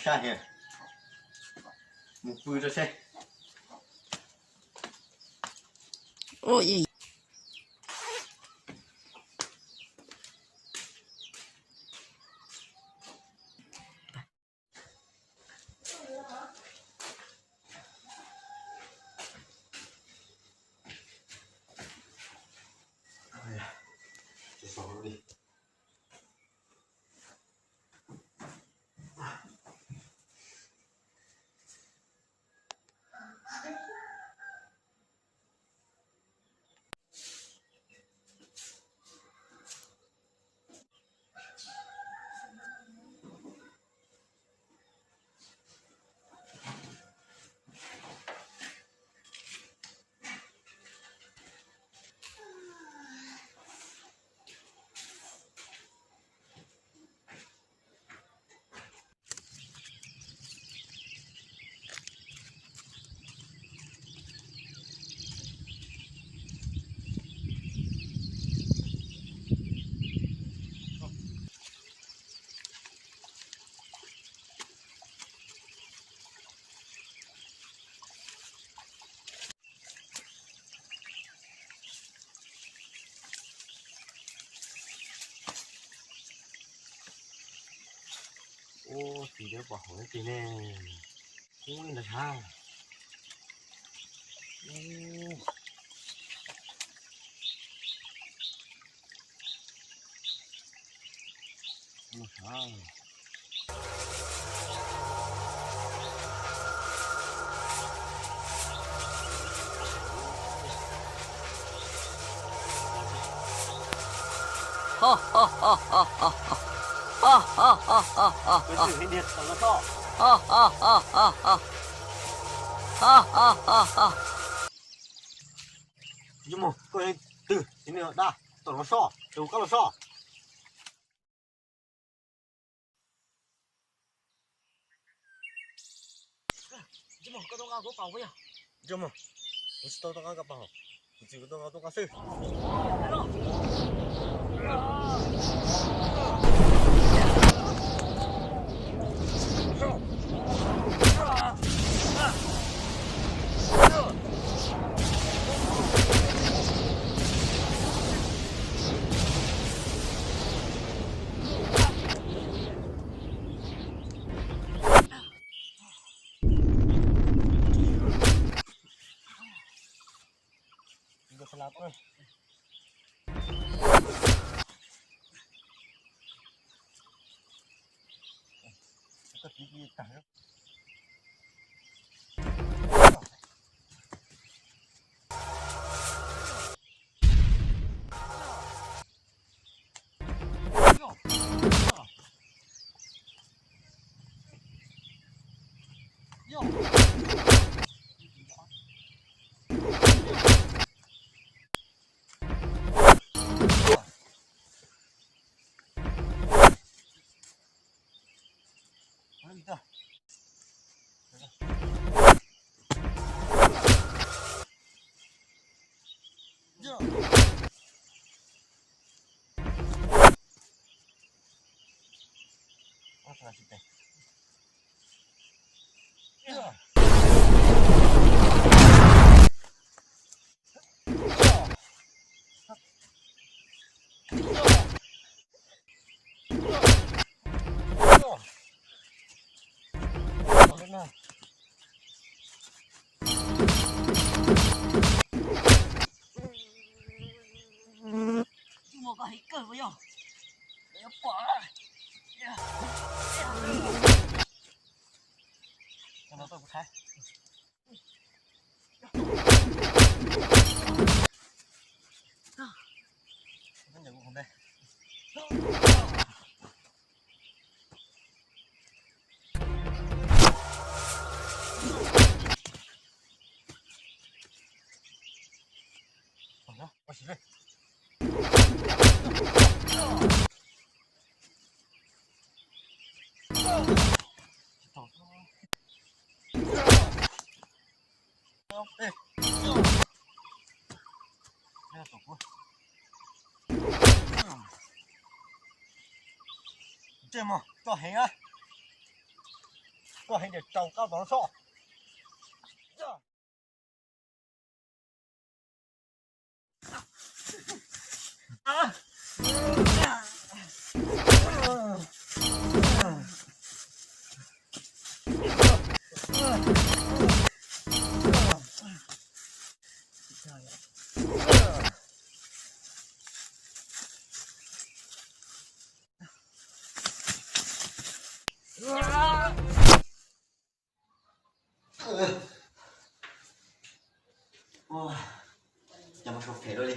Sab thiab, mus pw rau seb. Ua txiv, pom hauv ib tug ne, kub li ntawd sab. Yog mus koj twg tsis nws da, tom los so, tus koj los so. Ntsej muag, koj tau nqa kuv pam puas yog? Ntsej muag, kuv tsis tau tau nqa koj pam, kuv txiv kuv tau nqa tau nqa xwb. Ntsej muag, koj heev kawg puas yog? Koj yuav pom. Koj no tuaj kuv thaij. Ntsej muag, koj heev a. Koj heev tias rau kab tod soj. Cov mas sau phem luaj li.